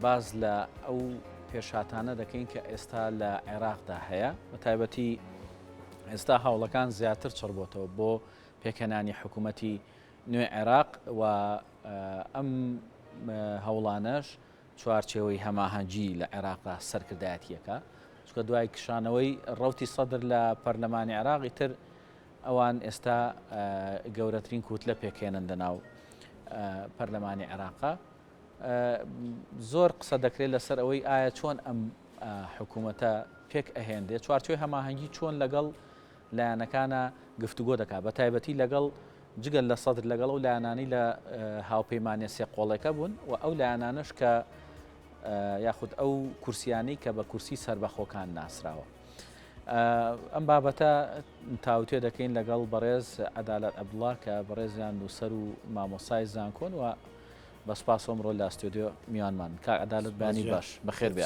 باس لە ئەو پێشهاتانە دەکەین کە ئێستا لە عێراقدا هەیە بە تایبەتی ئێستا هەوڵەکان زیاتر چڕبۆتەوە بۆ پێکهێنانی حکوومەتی نوێ عێراق و ئەم هەوڵانەش چوارچێوەی هەماهەنگی لە عێراقدا سەرکردایەتیەکە چکە دوای کشانەوەی ڕوتی سەدر لە پەرلەمانی عێراقی تر ئەوان ئێستا گەورەترین کوتلە پێکهێنن لەناو پەرلەمانی عێراقا. زۆر قسە دەکرێت لەسەر ئەوەی ئایا چۆن ئەم حکوومەتە پێک ئەهێنرێت چوارچێوەی هەماهەنگی چۆن لەگەڵ لایەنەکانە گفتوگۆ دەکات بە تایبەتی لەگەڵ جگەل لە سەدر لەگەڵ ئەو لایەنانەی لە هاوپەیمانە سێقۆڵێکە بوون و ئەو لایەنانەش کە یاخود ئەو کورسیانەی کە بە کورسی سربەخۆکان ناسراوە. ئەم بابەتە تاوتوێ دەکەین لەگەڵ بەڕێز عەدالەت عەبدوڵا کە بەڕێزیان نووسەر و مامۆسای زانکۆن و بە سوپاس ئەمڕۆ لە ستۆدیۆ میوانمان کاک عەدالەت بەیانی باش بەخێر بێ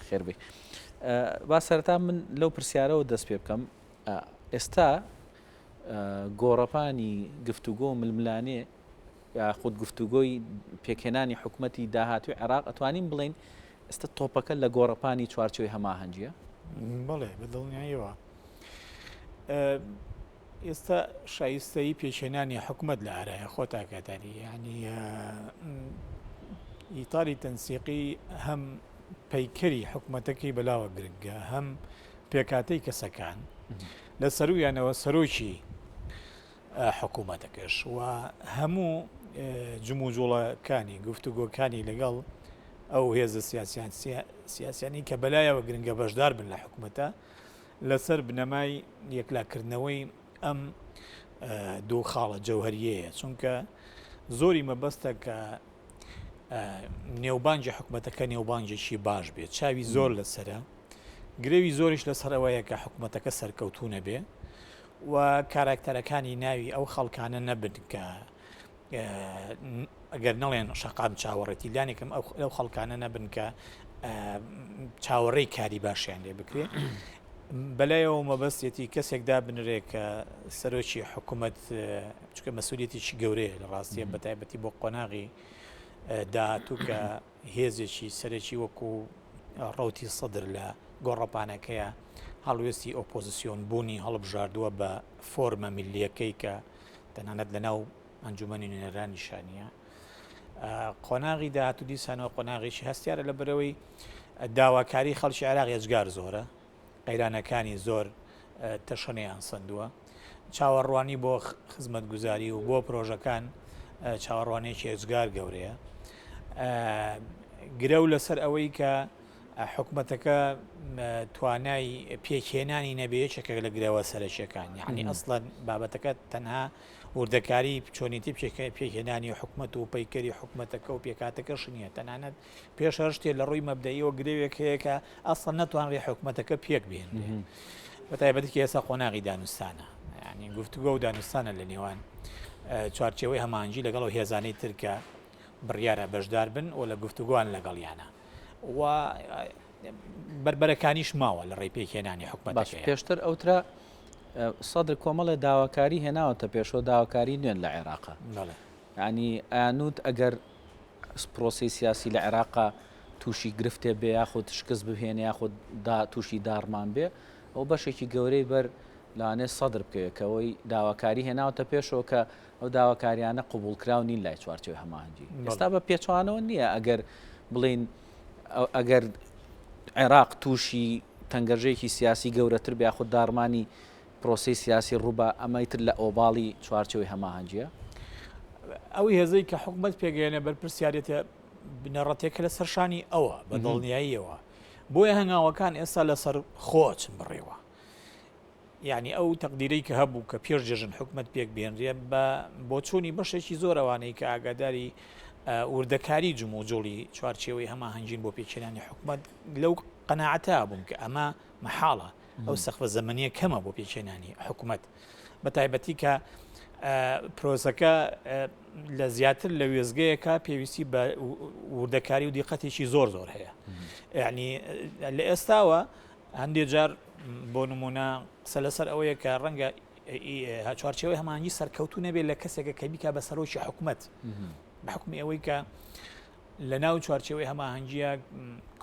خێر بێ با سەرەتا من لەو پرسیارەوە دەست پێ بکەم ئێستا گۆڕەپانی گفتوگۆ ململانێ یاخود گفتوگۆی پێکهێنانی حکومەتی داهاتووی عێراق ئەتوانین بڵێین ئێستا تۆپەکە لە گۆڕەپانی چوارچێوەی هەماهەنگییە؟ بەڵێ بە دڵنیاییەوە. ئێستا شایستەیی پێکهێنانی حکومەت لە ئارایە خۆت ئاگاداری یعنی ئیتاری تەنسیقی هەم پەیکەری حکومەتەکەی بەلاوە گرنگە هەم پێکاتەی کەسەکان لە سەرویانەوە سەرۆکی حکوومەتەکەش و هەموو جموجوڵەکانی گفتوگۆکانی لەگەڵ ئەو هێزە سیاسیان سیاسیانی کە بەلایەوە گرنگە بەشدار بن لە حکوومەتە لەسەر بنەمای یەکلاکردنەوەی ئەم دوو خاڵە جەوهریەیە چونکە زۆری مەبەستە کە نێوبانگی حکوومەتەکە نێوبانگێکی باش بێت چاوی زۆر لەسرە گرەوی زۆریش لەسەر ئەوەیە کە حکوومەتەکە سەرکەوتوو نەبێ و کاراکتەرەکانی ناوی ئەو خەڵکانە نەبن کە ئەگەر نەڵێن شەقام چاوەڕێتی لانێکم ئەو خەڵکانە نەبن کە چاوەڕێی کاری باشیان لێ بکرێ بەلایەوە مەبەستێتی کەسێک دابنرێ کە سەرۆکی حکوومەت چکە مەسوولێتێکی گەورەیە لە ڕاستیە بە تایبەتی بۆ قۆناغی داهاتوو کە هێزێکی سەرەکی وەکو ڕەوتی سەدر لە گۆڕەپانەکەیە هەڵوێستی ئۆپۆزسیۆن بوونی هەڵبژاردووە بە فۆرمە میللیەکەی کە تەنانەت لەناو ئەنجومەنی نوێنەرانیشا نییە. قۆناغی داهاتوو دیسانەوە قۆناغێکی هەستیارە لە بەرەوەی داواکاری خەڵکی عێراق ئێجگار زۆرە قەیرانەکانی زۆر تەشەنەیان سەندووە. چاوەڕوانی بۆ خزمەتگوزاری و بۆ پرۆژەکان چاوەڕوانیەکی ئێجگار گەورەیە. گرەو لەسەر ئەوەی کە حکومەتەکە توانای پێکهێنانی نەبێ یەکێکە لە گرەوە سەرەکیەکان یعنی ئەسڵەن بابەتەکە تەنها وردەکاری چۆنیتی پێکهێنانی حکومەت و پەیکەری حکومەتەکە و پێکاتەکەش نییە تەنانەت پێش هەر شتێ لە ڕووی مەبدەئیەوە گرەوێک هەیە کە ئەسڵەن نەتوانرێ حکومەتەکە پێک بهێنرێ بە تایبەتی کە ئێستا قۆناغی دانوستانە یعنی گفتوگۆ و دانوستانە لە نێوان چوارچێوەی هەماهەنگی لەگەڵ ئەو هێزانەی تر کە بڕیارە بەشدار بن و لە گفتوگۆان لەگەڵیانە و بەربەرەکانیش ماوە لە ڕێی پێکهێنانی باش حکومەتەکەیە. پێشتر ئەوترا سەدر کۆمەڵێ داواکاری هێناوەتە پێشەوە داواکاری نوێن لە عێراقا بەڵێ. یعنی ئەیانوت ئەگەر پرۆسەی سیاسی لە عێراقا تووشی گرفتێ بێ یاخود شکست بهێنێ یاخود دا تووشی داڕمان بێ ئەو بەشێکی گەورەی بەر لەوانەیە سەدر بکەوێت کە ئەوەی داواکاری هێناوەتە پێشەوە کە ئەو داواکاریانە قبوڵکراو نین لای چوارچێوەی هەماهەنگی ئێستا بە پێچوانەوە نییە ئەگەر بڵین ئەگەر عێراق تووشی تەنگەژەیەکی سیاسی گەورەتر بێ یاخود داڕمانی پرۆسەی سیاسی ڕووبا ئەمەی تر لە ئۆباڵی چوارچێوەی هەماهەنگییە؟ ئەو هێزەی کە حکومەت پێگەیەنێ بەرپرسیارێتە بنەڕەتێکە لەسەر شانی ئەوە بە دڵنیاییەوە بۆیە هەنگاوەکان ئێستا لەسەر خۆ ئەچن بڕێوە یعنی ئەو تەقدیرەی کە هەبوو کە پێش جەژن حکومەت پێک بێنرێ بە بۆچوونی بەشێکی زۆر ئەوانەی کە ئاگاداری وردەکاری جموجوڵی چوارچێوەی هەماهەنگین بۆ پێکهێنانی حکومەت لەو قەناعەتە بوون کە ئەمە مەحاڵە ئەو سەقفە زەمەنیە کەمە بۆ پێکهێنانی حکومەت بە تایبەتی کە پرۆسەکە لە زیاتر لە وێزگەیەکە پێویستی بە وردەکاری و دیقەتێکی زۆر زۆر هەیە یعنی لە ئێستاوە هەندێک جار بۆ نمونە قسە لەسەر ئەوەیە کە ڕەنگە چوارچێوەی هەمانگی سەرکەوتو نەبێت لە کەسێکە کە بیکا بە سەرۆکی حکومەت بە حکومی ئەوەی کە. لە ناو چوارچێوەی هەماهەنگییە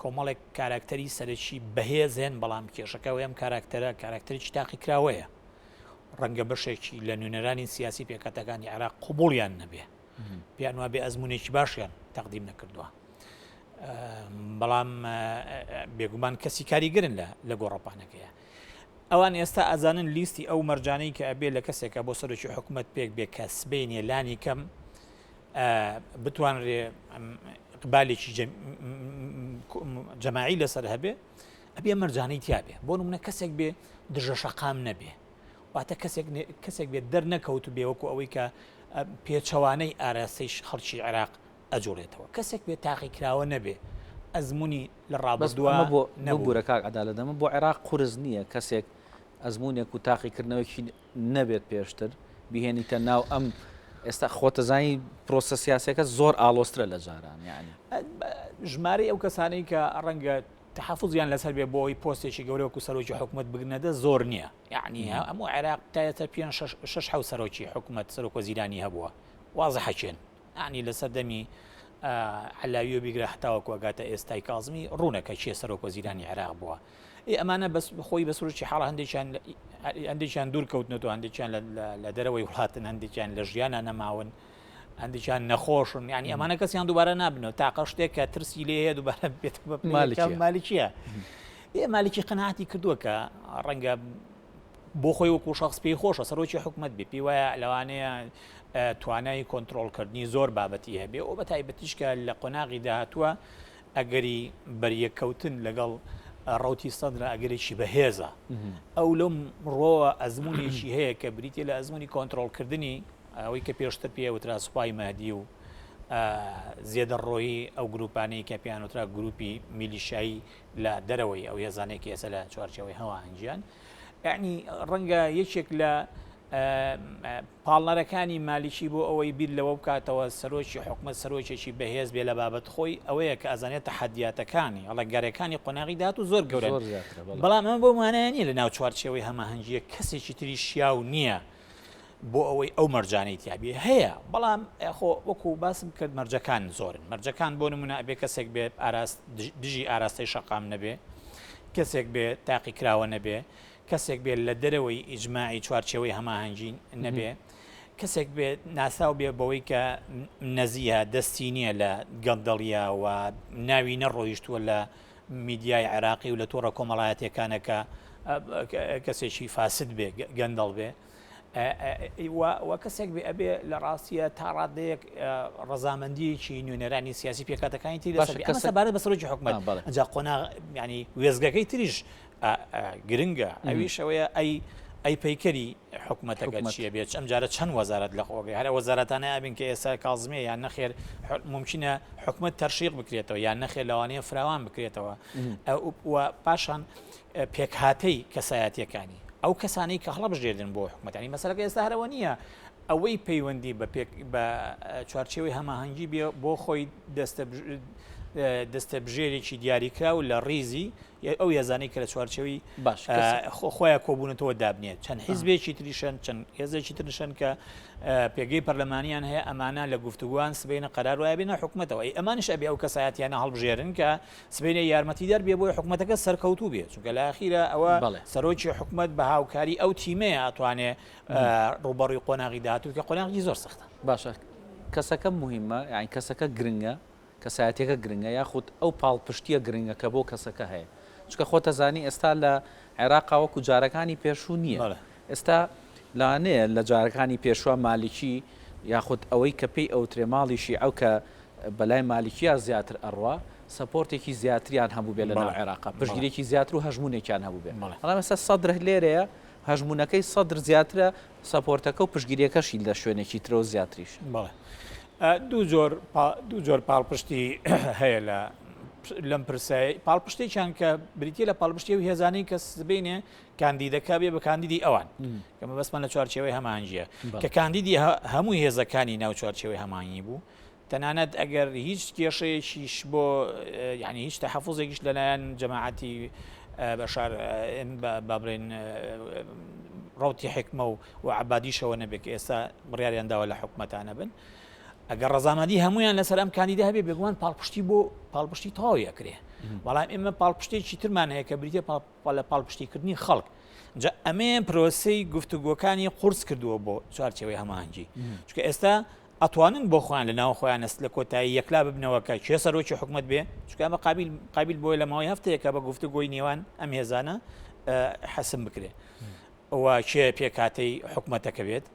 کۆمەڵێک کاراکتەری سەرەکی بەهێز هەن، بەڵام کێشەکە ئەوەیە ئەم کاراکتەرە کاراکتەرێکی تاقیکراوەیە. ڕەنگە بەشێکی لە نوێنەرانی سیاسی پێکهاتەکانی عێراق قبوڵیان نەبێ، پێیان وابێ ئەزموونێکی باشیان تەقدیم نەکردووە. بەڵام بێگومان کەسی کاریگەرن لە گۆڕەپانەکەیە. ئەوان ئێستا ئەزانن لیستی ئەو مەرجانەی کە ئەبێ لە کەسێکە بۆ سەرۆکی حکوومەت پێک بێ کە سبەینێ لانی کەم بتوانرێ ئقبالێکی جەماعی لەسەر هەبێ ئەبێ مەرجانەی تیاابێ بۆ نمونە کەسێک بێ دژە شەقام نەبێ واتە کەسێک کەسێک بێت دەرنەکەوت بێ وەکو ئەوەی کە پێچەوانەی ئاراستەی خەڵکی عێراق ئەجوڵێتەوە کەسێک بێ تاقیکراوە نەبێ ئەزمموی لە ڕابردووە بۆ نەبوورە کاک عەدالەت ئەمە بۆ عێراق قورس نییە کەسێک ئەزمونێک و تاقیکردنەوەکی نەبێت پێشتر بهێنیتە ناو ئەم ئێستا خۆتەزانی پرۆسە سیاسەکە زۆر ئاڵۆزترە لە جاران یعنی ژمارەی ئەو کەسانەی کە ڕەنگە تحفزیان لەسەر بێ بۆ ئەوەی پۆستێکی گەورە وەکو سەرۆکی حکومەت بگرنە دەست زۆر نییە یعنی هەموو عێراق تا ئێستا پێنج شەش حەوت سەرۆکی حکومەت سەرۆک وەزیرانی هەبووە وازحە کێن یانی لە سەردەمی عەلاویەوە بیگرە هەتاوەکو ئەگاتە ئێستای کازمی ڕوونە کە کێ سەرۆک وەزیرانی عێراق بووە. ئێ ئەمانە بەس خۆی بە سروشتی حاڵ هەندێکیان هەندێکیان دوور کەوتنەوە هەندێکیان لە دەرەوەی وڵاتن هەندێکیان لە ژیانە نەماون هەندێکیان نەخۆشن یعنی ئەمانە کەسیان دووبارە نابنەوە تاقە شتێک کە ترسی لێ هەیە دووبارە بێت بە مالکیە ئێ مالکی قەناعەتی کردووە کە ڕەنگە بۆ خۆی وەکو شەخس پێی خۆشە سەرۆکی حکومەت بێ پێی وایە لەوانەیە توانای کۆنترۆڵکردنی زۆر بابەتی هەبێ و بە تایبەتیش کە لە قۆناغی داهاتووە ئەگەری بەریەککەوتن لەگەڵ ڕەوتی سەدرە ئەگەرێکی بەهێزە ئەو لەم ڕۆوە ئەزمونێکی هەیە کە بریتە لە ئەزمموی کۆنتترۆلکردنی ئەوەی کە پێشتر پێ وترا سوپای مەهدی و زێدەڕۆیی ئەو گروپانەی کە پێیانوترا گروپی میلیشایی لە دەرەوەی ئەو هێزانەی کە ئێستا لە چوارچێوەی هەماهەنگیان یعنی ڕەنگە یەکێک لە پاڵنەرەکانی مالیکی بۆ ئەوەی بیر لەوە بکاتەوە سەرۆکی حکومەت سەرۆکێکی بەهێز بێ لە بابەت خۆی ئەوەیە کە ئەزانێت تەحەدیاتەکانی ئەڵەنگارەکانی قۆناغی داهاتوو زۆر گەورەن بەڵام ئەمە بۆ مانایە نییە لە ناو چوارچێوەی هەماهەنگییە کەسێکی تری شیاو نییە بۆ ئەوەی ئەو مەرجانەی تیابێ هەیە بەڵام خۆ وەکو باسم کرد مەرجەکان زۆرن مەرجەکان بۆ نمونە ئەبێ کەسێک بێ ئاراست دژی ئاراستەی شەقام نەبێ کەسێک بێ تاقیکراوە نەبێ کەسێک بێ لە دەرەوەی ئیجماعی چوارچێوەی هەماهەنگی نەبێ کەسێک بێ ناساو بێ بەوەی کە نەزیە دەستی نییە لە گەندەڵیە و ناوی نەڕۆیشتووە لە میدیای عێراقی و لە تۆڕە کۆمەڵایەتیەکانە کە کەسێکی فاسد بێ گەندەڵ بێ و کەسێک بێ ئەبێ لە ڕاستیە تا ڕادەیەک ڕەزامەندیەکی نوێنەرانی سیاسی پێکاتەکانی تری لەسەر بێ. ئەمە سەبارەت بە سەرۆکی حکومەت ئەنجا قۆناغ یعنی وێستگەکەی تریش گرنگە ئەویش ئەوەیە ئەی ئەی پەیکەری حکومەتەکە چیە بێت ئەم جارە چەند وەزارەت لە خۆگەی هەرە وەزارەتانە ئەبین کە ئێستا کازمیە یان نەخێر ممکنە حکومەت تەرشیق بکرێتەوە یان نەخێر لەوانەیە فراوان بکرێتەوە و پاشان پێکهاتەی کەسایەتیەکانی ئەو کەسانەی کە هەڵبژێردن بۆ حکومەتانی مەسەلەکە ئێستا هەرەوە نییە ئەوەی پەیوەندی بە پێک بە چوارچێوەی هەماهەنگی بێ بۆ خۆی دەستە دەستەبژێرێکی دیاریکراو لە ڕیزی ئەو هێزانەی کە لە چوارچێوەی باش خۆیان کۆبوونەتەوە دابنێت چەند حیزبێکی تریشن چەند هێزێکی ترشن کە پێگەی پەرلەمانیان هەیە ئەمانە لە گفتوگوان سبینە قەرار وایە بێنە حکومەتەوە ئەی ئەمانش ئەبێ ئەو کەسایەتیانە هەڵبژێرن کە سبینە یارمەتیدەر بێ بۆی حکومەتەکە سەرکەوتوو بێ چونکە لە ئاخیرە ئەوە سەرۆکی حکومەت بە هاوکاری ئەو تیمەیە ئەتوانێ ڕووبەڕووی قۆناغی داهاتوو کە قۆناغی زۆر سەختە. باشە کەسەکە موهیمە یانی کەسەکە گرنگە کەسایەتیەکە گرنگە یاخود ئەو پاڵپشتیە گرنگە کە بۆ کەسەکە هەیە چونکە خۆتەزانی ئێستا لە عێراقا وەکو جارەکانی پێشوو نییە ئێستا لەوانەیە لە جارەکانی پێشوە مالکی یاخود ئەوەی کە پێی ئەوترێ ماڵی شیعە و کە بەلای مالکیا زیاتر ئەڕوا support ێکی زیاتریان هەبوو بێ لە ناو عێراقا پشتگیرێکی زیاتر و هەژمونێکیان هەبوو بێ بەڵام ئێستا سەدر لێرەیە هەژمونەکەی سەدر زیاترە support ەکە و پشتگیریەکەشی لە شوێنێکی ترەوە زیاتریشە. بەڵێ دوو جۆر دوو جۆر پاڵپشتی هەیە لە لەم پرسای پاڵپشتێکیان کە بریتە لە پاڵپشتی و هێزانەی کە سبینێ کاندیدەکە بێ بە کاندیدی ئەوان کە مەبەستمان لە چوارچێوەی هەمانگیە کە کاندیدی هەموو هێزەکانی ناو چوارچێوەی هەمانگی بوو تەنانەت ئەگەر هیچ کێشەیەکیش بۆ یعنی هیچ تەحەفوزێکیش لەلایەن جەماعەتی بەشار با بڵێن ڕوتی حکمە و و عبادیشەوە نەبێت کە ئێستا بڕیاریان داوە لە حکومەتانە بن. ئەگەر ڕەزامەندی هەمویان لەسەر ئەم کاندیدە هەبێ بێگومان پاڵپشتی بۆ پاڵپشتی تەواوی ئەکرێ بەڵام ئێمە پاڵپشتێکی ترمان هەیە کە بریتە لە پاڵپشتیکردنی خەڵک جا ئەمەیە پرۆسەی گفتوگۆکانی قورس کردووە بۆ چوارچێوەی هەماهەنگی چونکە ئێستا ئەتوانن بۆ خۆیان لە ناو خۆیان ئەست لە کۆتایی یەکلا ببنەوە کە کێ سەرۆکی حکومت بێ چونکە ئەمە قابیل قابیل بۆیە لە ماوەی هەفتەیەکە بە گفتوگۆی نێوان ئەم هێزانە حەسم بکرێ و کێ پێکاتەی حکومەتەکە بێت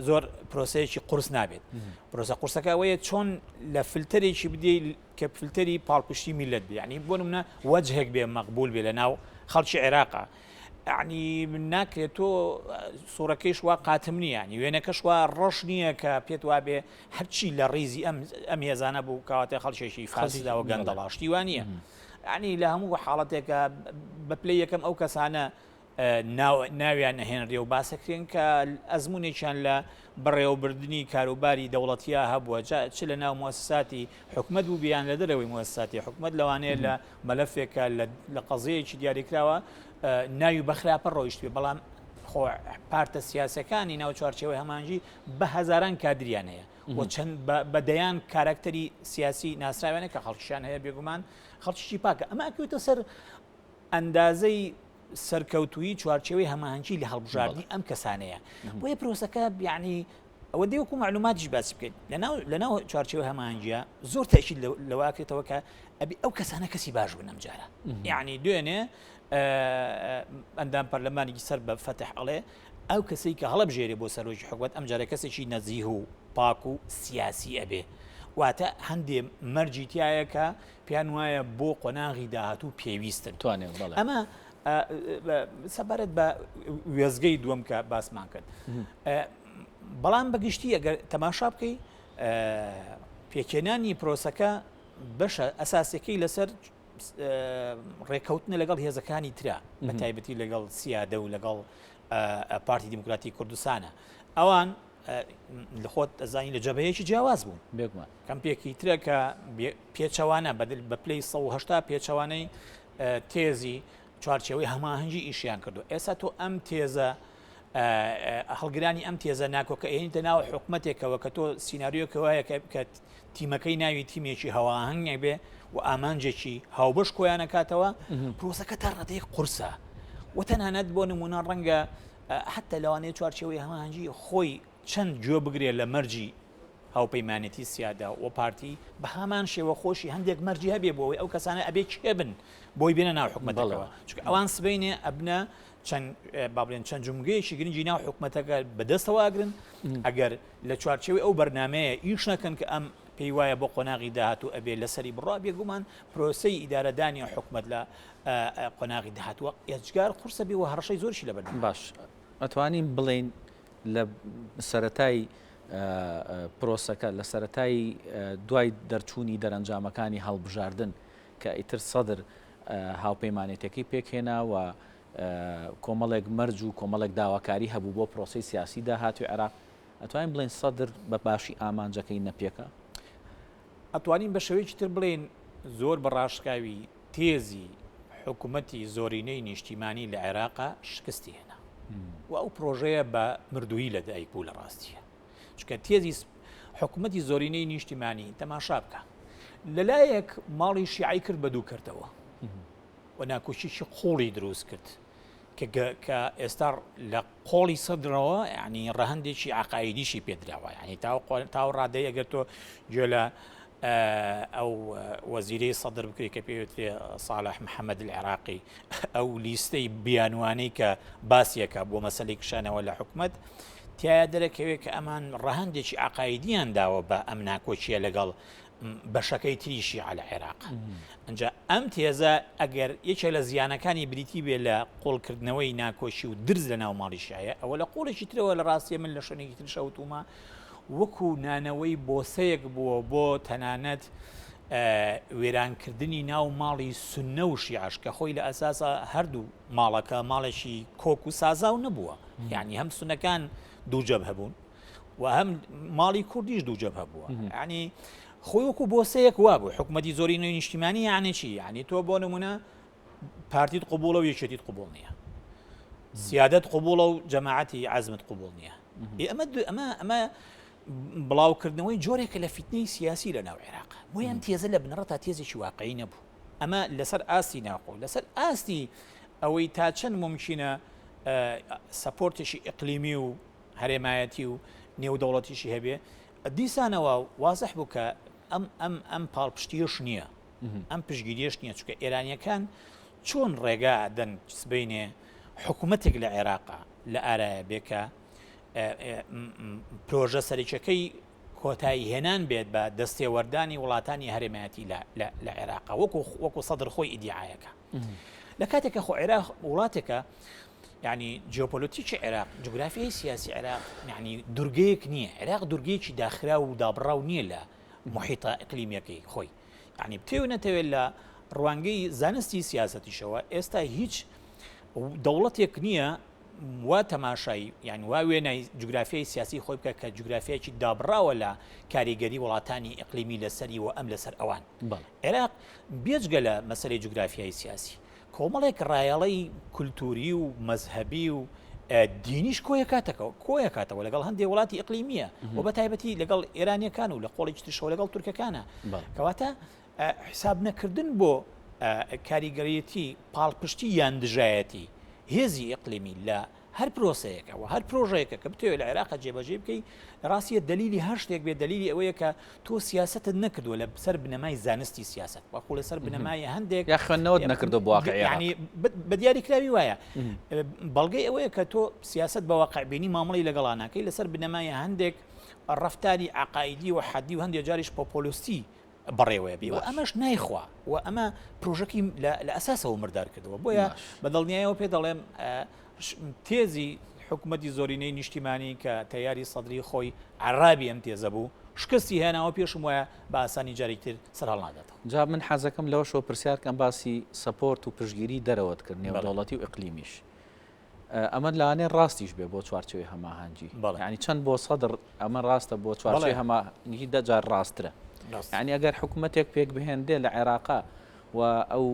زۆر پرۆسەیەکی قورس نابێت پرۆسە قورسەکە ئەوەیە چۆن لە فلتەرێکی بدەیت کە فلتەری پاڵپشتی میلەت بێ یعنی بۆ نمونە وەجهێک بێ مەقبول بێ لە ناو خەڵکی عێراقا یعنی ناکرێت تۆ سوورەکەیش وا قاتم نییە ینی وێنەکەش وا ڕەش نییە کە پێت وابێ هەرچی لە ڕیزی ئەم ئەم هێزانە بوو کەواتە خەڵکێکی فاسداوە گەندەڵا شتی وا نییە ینی لە هەموو حاڵەتێکە بە پلەی یەکەم ئەو کەسانە ناویان ئەهێنرێ و باسەکرێن کە ئەزموونێکیان لە بەڕێوەبردنی کاروباری دەوڵەتیا هەبووە جا چ لە ناو موسساتی حکومەت بوو بیان لە دەرەوەی موسساتی حکومەت لەوانەیە لە مەلەفێکە لە قەزیەیەکی دیاریکراوە ناوی بە خراپە ڕۆیشتبێ بەڵام خۆ پارتە سیاسەکانی ناو چوارچێوەی هەمانگی بە هەزاران کادریان هەیە و چەند بە دەیان کاراکتەری سیاسی ناسراویانە کە خەڵکیشیان هەیە بێگومان خەڵکیشی پاکە ئەمە ئەکەوێتە سەر ئەندازەی سەرکەوتوویی چوارچێوەی هەماهەنگی لە هەڵبژاردنی ئەم کەسانەیە بۆیە پرۆسەکە یعنی ئەوە دێ وەکو معلوماتیش باسی بکەین لەناو لەناو چوارچێوەی هەماهەنگیە زۆر تەئکید لەوە ئەکرێتەوە کە ئەبی ئەو کەسانە کەسی باش بن ئەم جارە یعنی دوێنێ ئەندام پەرلەمانێکی سەر بە فەتح ئەڵێ ئەو کەسەی کە هەڵەبژێرێ بۆ سەرۆکی حکومەت ئەم جارە کەسێکی نەزیه و پاک و سیاسی ئەبێ واتە هەندێ مەرجی تایە کە پێیان وایە بۆ قۆناغی داهاتوو پێویستن. توانێت بەڵێ. ئەمە سەبارەت بە وێزگەی دووەم کە باسمان کرد. بەڵام بەگشتی ئەگەر تەماشا بکەی پێکهێنانی پرۆسەکە بەشە ئەساسەکەی لەسەر ڕێککەوتنە لەگەڵ هێزەکانی ترا بە تایبەتی لەگەڵ سیادە و لەگەڵ پارتی دیموکراتی کوردستانە ئەوان لە خۆت ئەزانی لە جەبهەیەکی جیاواز بوون بێگومان کەمپێکی ترە کە پێچەوانە بەدل بە پلەی 180 پێچەوانەی تێزی چوارچێوەی هەماهەنگی ئیشیان کردو ئێستا تۆ ئەم تێزە هەڵگرانی ئەم تێزە ناکۆکە ئێنیتە ناو حکومەتێکەوە کە تۆ سیناریۆکە وایە کە تیمەکەی ناوی تیمێکی هەواهەنگێک بێ و ئامانجێکی هاوبەش کۆیانەکاتەوە پرۆسەکە تا ڕادەیەک قورسە و تەنانەت بۆ نمونە ڕەنگە حتا لەوانەیە چوارچێوەی هەماهەنگی خۆی چەند گوێ بگرێ لە مەرجی هاوپەیمانێتی سیادە و پارتی بە هەمان شێوە خۆشی هەندێک مەرجی هەبێ بۆ ئەوەی ئەو کەسانە ئەبێ کێ بن بۆی بێنە ناو حکومەتەکەوە چونکە ئەوان سبەینێ ئەبنە چەند با بڵێن چەند جومگەیەکی گرنگی ناو حکومەتەکە بەدەستەوە ئەگرن ئەگەر لە چوارچێوەی ئەو بەرنمەیە ئیش نەکەن کە ئەم پێی وایە بۆ قۆناغی داهاتوو ئەبێ لەسەری بڕا بێگومان پرۆسەی ئیدارەدانی حکومەت لە قۆناغی داهاتووە ئێجگار قورسە بێ و هەڕەشەی زۆرشی لەبەردەم باش ئەتوانین بڵێین لە سەرەتای پرۆسەکە، لە سەرەتای دوای دەرچوونی دەرەنجامەکانی هەڵبژاردن کە ئیتر سەدر هاوپەیمانێتیەکەی پێکهێنا و کۆمەڵێک مەرج و کۆمەڵێک داواکاری هەبوو بۆ پرۆسەی سیاسی داهاتوی عێراق، ئەتوانین بڵێین سەدر بە باشی ئامانجەکەی نەپێکا؟ ئەتوانین بە شێوەیەکی تر بڵێین زۆر بە ڕاشکاوی تێزی حکومەتی زۆرینەی نیشتیمانی لە عێراقا شکستی هێنا و ئەو پرۆژەیە بە مردوویی لە دایک بوو لە ڕاستیە چونکە تێزی حکومەتی زۆرینەی نیشتیمانی تەماشا بکە لەلایەک ماڵی شیعی کرد بە دوو کردەوە و ناکۆکیی قوڵی دروست کرد کە ئێستا لە قۆڵی سەدرەوە یعنی ڕەهەندێکی عقایدیشی پێدراوە یعنی تاو ڕادەی ئەگەر تۆ گوێ لە ئەو وەزیرەی سەدر بکرێت کە پێوترێ ساڵح محەممەد العراقی ئەو لیستەی بیانوانەی کە باسیەکە بۆ مەسەلی کشانەوە لە حکومت تایە دەرەکەوێت کە ئەمان ڕەهەندێکی عقایدیان داوە بە ئەم ناکۆکیە لەگەڵ بەشەکەی تری شیعە لە عێراق. ئەنجا ئەم تێزە ئەگەر یەکێک لە زیانەکانی بریتی بێ لە قوڵکردنەوەی ناکۆکی و درز لە ناو ماڵی شیعەیە، ئەوە لە قوڵێکی ترەوە لە ڕاستیە من لە شوێنێکی ترشە وتومە وەکو نانەوەی بۆسەیەک بووە بۆ تەنانەت وێرانکردنی ناو ماڵی سوننە و شیعەش کە خۆی لە ئەساسا هەردوو ماڵەکە ماڵێکی کۆک و سازاو نەبووە یعنی هەم سوننەکان دوو جەبهە بوون و هەم ماڵی کوردیش دوو جەبهە بووە ینی خۆی وەکو بۆسەیەک وابوو حکوومەتی زۆری نوێی نیشتیمانی یعنی چی یعنی تۆ بۆ نمونە پارتیت قوبوڵە و یەکێتیت قوبوڵ نییە سیادت قوبوڵە و جەماعەتی عزمت قوبوڵ نییە ئەمە ئەمە ئەمە بڵاوکردنەوەی جۆرێکە لە فیتنەی سیاسی لە ناو عێراق. بۆیە ئەم تێزە لە بنەڕەتا تێزێکی واقعی نەبوو. ئەمە لەسەر ئاستی ناوخۆ، لەسەر ئاستی ئەوەی تا چەند مومکینە support ێکی ئیقلیمی و هەرێمایەتی و نێودەوڵەتیشی هەبێ، دیسانەوە وازح بوو کە ئەم ئەم ئەم پاڵپشتییەش نییە، ئەم پشتگیرییەش نییە، چونکە ئێرانییەکان چۆن ڕێگا ئەدەن سبەینێ حکوومەتێک لە عێراقا لە ئارایە بێ کە پرۆژە سەرەکیەکەی کۆتایی هێنان بێت بە دەستێوەردانی وڵاتانی هەرێمایەتی لە عێراق وەکو وەکو سەدر خۆی ئیدیعاەکە لە کاتێکە خۆ عێراق وڵاتێکە ینی جیۆپۆلۆتیکی عێراق جوگرافیای سیاسی عێراق ینی دورگەیەک نییە عێراق دورگەیەکی داخرا و دابڕاو نییە لە محیطە ئەقلیمیەکەی خۆی ینی بتێ و نەتەوێت لە ڕوانگەی زانستی سیاسەتیشەوە ئێستا هیچ دەوڵەتێک نییە وا تەماشای یان وا وێنای جوگرافیای سیاسی خۆی بکە کە جوگرافیایەکی دابڕاوە لە کاریگەری وڵاتانی ئیقلیمی لەسەری و ئەم لەسەر ئەوان. عێراق بێجگە لە مەسەلەی جوگرافیای سیاسی، کۆمەڵێک ڕایەڵەی کولتووری و مەزهەبی و دینیش کۆیەکاتەکەەوە کۆیەکاتەوە لەگەڵ هەندێک وڵاتی ئیقلیمیە و بە تایبەتی لەگەڵ ئێرانیەکان و لە قۆڵێکی ترشەوە لەگەڵ تورکەکانە. کەواتە حیساب نەکردن بۆ کاریگەریی پاڵپشتی یان دژایەتی هێزی ئیقلیمی لە هەر پرۆسەیەکە و هەر پرۆژەیەکە کە بتەوێت لە عێراق جێبەجێ بکەی لە ڕاستیە دەلیلی هەر شتێک بێت دەلیلی ئەوەیە کە تۆ سیاسەتت نەکردووە لە سەر بنەمای زانستی سیاسەت بەڵکو لەسەر بنەمای هەندێک یا خوێندنەوەت نەکردووە بۆ واقعی عێراق. یعنی بە دیاریکراوی وایە بەڵگەی ئەوەیە کە تۆ سیاسەت بە واقعبینی مامەڵەی لەگەڵا ناکەی لەسەر بنەمای هەندێک ڕەفتاری عەقائیدی و حەدی و هەندێک جاریش پۆپۆلستی بەڕێوەیە بێ و ئەمەش نایخوا و ئەمە پرۆژەکی لە ئەساسەوە مردار کردەوە بۆیە بە دڵنیایەوە پێ دەڵێم تێزی حکوومەتی زۆرینەی نیشتیمانی کە تەیاری سەدری خۆی عرابی ئەم تێزە بوو شکستی هێناوە پێشم وایە بە ئاسانی جارێکتر سەر هەڵناداتەوە. جا من حەزەکەم لەوەشەوە پرسیار کەم باسی support و پشتگیری دەرەوەت کرد نێودەوڵەتی و ئیقلیمیش. ئەمە لەوانەیە ڕاستیش بێ بۆ چوارچێوەی هەماهەنگی یعنی چەند بۆ سەدر ئەمە ڕاستە بۆ چوارچێوەی هەماهەنگی دە جار ڕاسترە یعنی ئەگەر حکوومەتێک پێک بهێندێ لە عێراقا و ئەو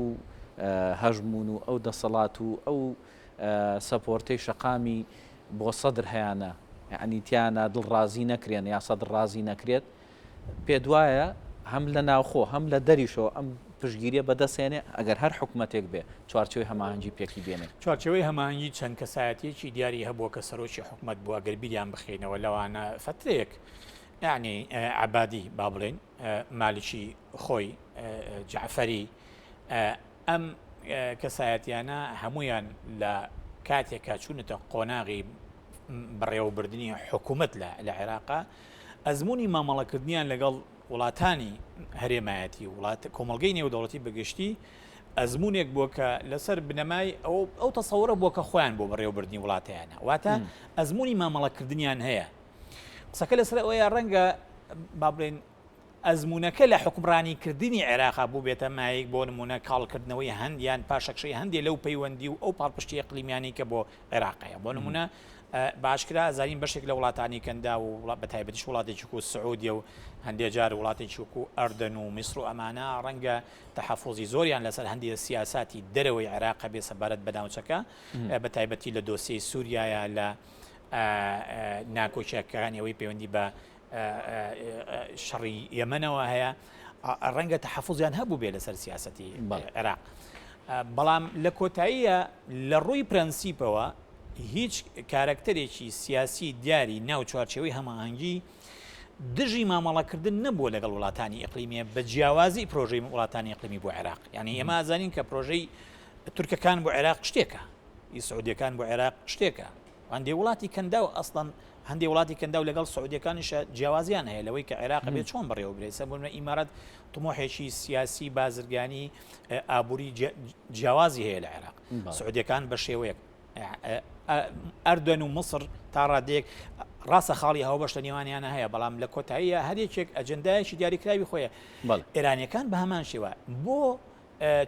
هەژمون و ئەو دەسەڵات و ئەو support ەی شەقامی بۆ سەدر هەیانە یعنی تیانە دڵ ڕازی نەکرێن یا سەدر ڕازی نەکرێت پێت وایە هەم لە ناوخۆ هەم لە دەریشەوە ئەم پشتگیریە بەدەست هێنێ ئەگەر هەر حکومەتێک بێ چوارچێوەی هەماهەنگی پێکی بێنێ؟ چوارچێوەی هەماهەنگی چەند کەسایەتیەکی دیاری هەبووە کە سەرۆکی حکومەت بووە گەر بیریان بخەینەوە لەوانە فەترەیەک یانی عەبادی با بڵێین مالکی خۆی جەعفەری ئەم کەسایەتیانە هەمویان لە کاتێکا چوونەتە قۆناغی بەڕێوەبردنی حکوومەت لە عێراقا ئەزموونی مامەڵەکردنیان لەگەڵ وڵاتانی هەرێمایەتی و وڵات کۆمەڵگەی نێودەوڵەتی بەگشتی ئەزموونێک بووە کە لەسەر بنەمای ئەو ئەو تەسەوڕە بووە کە خۆیان بۆ بەڕێوەبردنی وڵاتیانە واتە ئەزموونی مامەڵەکردنیان هەیە قسەکە لەسەر ئەوەیە ڕەنگە با بڵێن ئەزموونەکە لە حوکمڕانیکردنی عێراقا بووبێتە مایەی بۆ نموونە کاڵکردنەوەی هەند یان پاشەکشەی هەندێ لەو پەیوەندی و ئەو پاڵپشتی ئیقلیمیانەی کە بۆ عێراق هەیە. بۆ نموونە بە ئاشکرا ئەزانین بەشێک لە وڵاتانی کەنداو و بە تایبەتیش وڵاتێکی وەکوو سعودیە و هەندێ جار وڵاتێکی وەکوو ئەردەن و میسر و ئەمانە ڕەنگە تەحەفوزی زۆریان لەسەر هەندێ سیاساتی دەرەوەی عێراق هەبێ سەبارەت بە ناوچەکە بە تایبەتی لە دۆسیەی سووریایە لە ناکۆکییەکانی ئەوەی پەیوەندی بە شەڕی یەمەنەوە هەیە ڕەنگە تەحەفوزیان هەبوو بێ لەسەر سیاستی عێراق بەڵام لە کۆتاییە لە ڕووی پرەنسیپەوە هیچ کارەکتەرێکی سیاسی دیاری ناو چوارچێوەی هەماهەنگی دژی مامەڵەکردن نەبووە لەگەڵ وڵاتانی ئیقلیمیە بە جیاوازی پرۆژەی وڵاتانی ئیقلیمی بۆ عێراق یعنی ئێمە ئازانین کە پرۆژەی تورکەکان بۆ عێراق شتێکە ئی سعودیەکان بۆ عێراق شتێکە هەندێ وڵاتی کەنداو ئەسڵەن هەندێ وڵاتی کەنداو لەگەڵ سعودیەکانیشە جیاوازیان هەیە لەوەی کە عێراق بێت چۆن بەڕێوە برێت سە بۆ ئیمارات طموحێکی سیاسی بازرگانی ئابووری جیاوازی هەیە لە عێراق سعودیەکان بە شێوەیەک ئەردەن و مصر تا ڕادەیەک ڕاستە خاڵی هاوبەش لە نێوانیانە هەیە بەڵام لە کۆتاییە هەر یەکێک ئەجندایەکی دیاریکراوی خۆیە ئێرانیەکان بە هەمان شێوە بۆ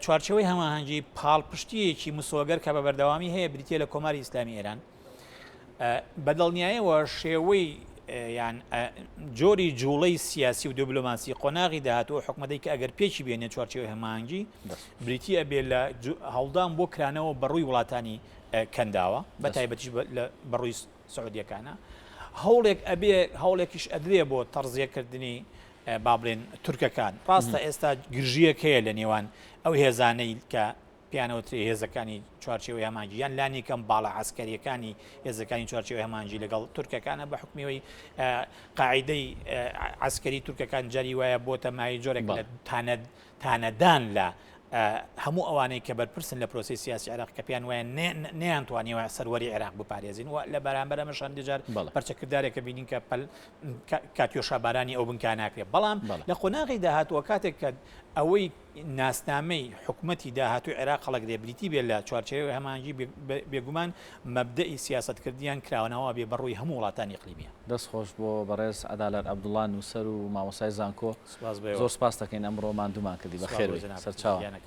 چوارچێوەی هەماهەنگی پاڵپشتییەکی مسۆگەر کە بە بەردەوامی هەیە بریتییە لە کۆماری ئیسلامی ئێران. بە دڵنیایەوە شێوەی یان جۆری جوڵەی سیاسی و دیبلۆماسی قۆناغی داهاتوو ئەو حکومەتەی کە ئەگەر پێکی بێنێ چوارچێوەی هەماهەنگی بریتی ئەبێ لە هەوڵدان بۆ کرانەوە بەڕووی وڵاتانی کەنداوە بە تایبەتیش بەڕووی سعودیەکانە. هەوڵێک ئەبێ هەوڵێکیش ئەدرێ بۆ تەڕزیەکردنی با بڵێن تورکەکان. ڕاستە ئێستا گرژییەک هەیە لە نێوان ئەو هێزانەی کە پێیانەوترێ هێزەکانی چوارچێوەی هەمانگی یان لانیکەم باڵە عەسکەرییەکانی هێزەکانی چوارچێوەی هەمانگی لەگەڵ تورکەکانە بە حوکمی ئەوەی قاعیدەی عەسکەری تورکەکان جاری وایە بۆتە مایەی جۆرێک لە تانە تانەدان لە هەموو ئەوانەی کە بەرپرسن لە پرۆسەی سیاسی عێراق کە پێیان وایە نەیانتوانیوە سەروەری عێراق بپارێزین و لە بەرامبەر ئەمەش هەندێک جار پەرچەکردارێکە بینین کە پەل کاتیۆشا بارانی ئەو بنکە ناکرێت بەڵام لە قۆناغی داهاتووە کاتێک کە ئەوەی ناسنامەی حکومەتی داهاتووی عێراق هەڵەگرێ بریتی بێت لە چوارچێوەی هەماهەنگی بێگومان مەبدەئی سیاسەتکردنیان کراوەنەوە بێ بەڕووی هەموو وڵاتانی ئیقلیمیە. دەست خۆش بۆ بەڕێز عەدالەت عەبدوڵا نووسەر و مامۆستای زانکۆ زۆر سوپاست دەکەین ئەمڕۆ ماندوومان کردی بەخێربێی سەرچاوان.